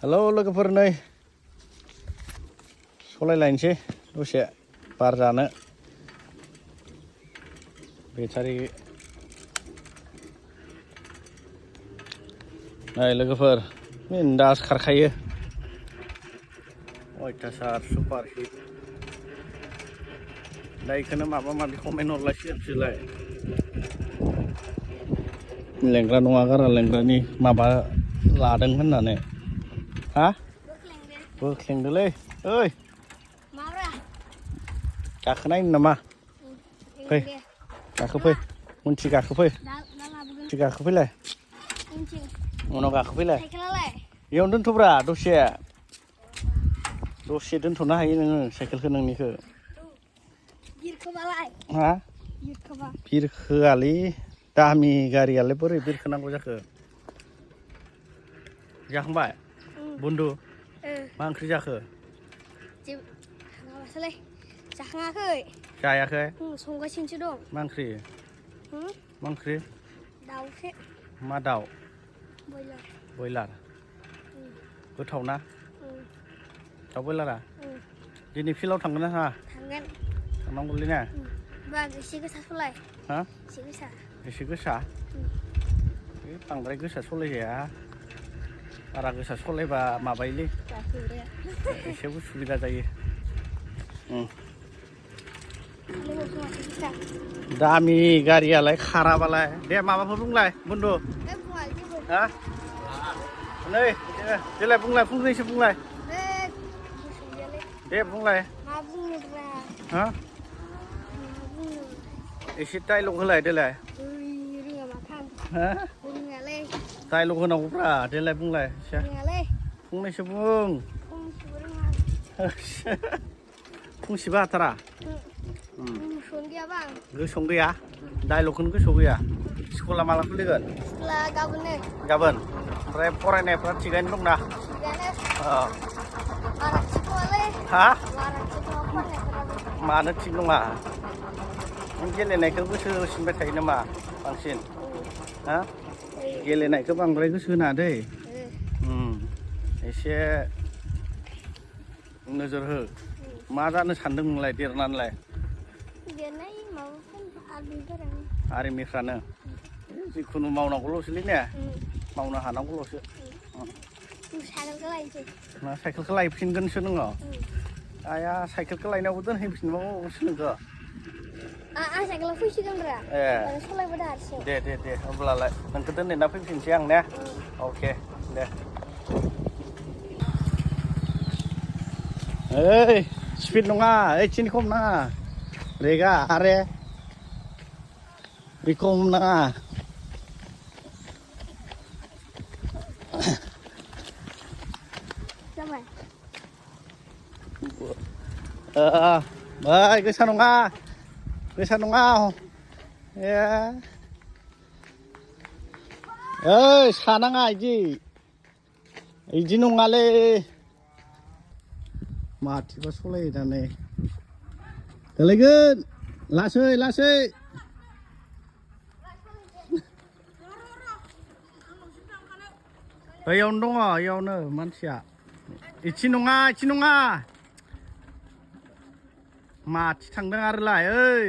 hello लोगोफोर नै सलायलायनोसै दसे बार जानो बेटारि नै लोगोफोर बिन्दास खारखायो अयथासार सुपार हिट दा बेखौनो माबा माबि कमेन्ट हरलायसिगोनसोलाय लेंग्रा नङा गारा लेंग्रानि माबा लादों होननानै हा बोख्लेंदोलै ओइ गाखोनायनो नामा फै गाखोफै उनथि गाखोफै उनथि गाखोफैलाय उनाव गाखोफैलाय बेयावनो दोनथ'ब्रा दसे दोनथ'नो हायो नोङो साइकेलखौ नोंनिखौ हा बिरखोआलै दामि गारियालाय बोरै बिरखोनांगौ जाखो जाखांबाय बन्दु मा ओंख्रि जाखो जाखाङाखै जायाखै संगासिनोसो दं मा ओंख्रि दाउसो मा दाउ बयलार गोथाव ना दाउ बयलारा दिनै फिल्डआव थांगोन ना थाङा थांनांगौलै ना एसे गोसा सलाय हा एसे गोसा बांद्राय गोसा सलायजाया बारा गोसा सलायबा माबायोलै एसे उसुबिदा जायो दामि गारियालाय खाराबालाय दे माबाफोर बुंलाय बन्दु हा नै देलाय बुंलाय फंनैसो बुंलाय दे बुंलाय हा एसे डाइलग होलाय देलाय डाइलग होनांगौब्रा देलाय बुंलाय एसे फंनैसो बुं फंसेबो हाथारा गोसोआवनो गैया डाइलगखौनो गोसोआव गैया स्कुला माला खुलिगोन गाबोन ओमफ्राय फरायनायफ्रा थिगानो दंना हा मानो थिग नङा नों गेलेनायखौ गोसो होसिनबाय थायो नामा बांसिन हा गेलेनायखौ बांद्राय गोसो होनाङा दै एसे नोजोर हो मा जानो सानदों नोंलाय देरनानैलाय आर्मिफ्रानो जिखुनु मावनांगौल'सोलै ने मावनो हानांगौल'सो साइकेलखौ लायफिनगोनसो नोङो आया साइकेलखौ लायनायावबो दोनहैफिनबावोसो नोंखौ आं साइकेलाव फैसिगोनब्रा सलायबाय हारसिं दे होमब्लालाय नोंखौ दोनहैना फैफिनसै आं ने अके दे ओइ स्पिड नङा ओइथिं खम नाङा रेगा आरे बेखौ हम नाङा बै गोसा नङा ए ओइ सानाङा इदि नङालै माथिबा सलायो दा नै गोलैगोन लासै बैयावनो दङ इयावनो मानसिया इथि नङा माथि थांदों आरोलाय ओइ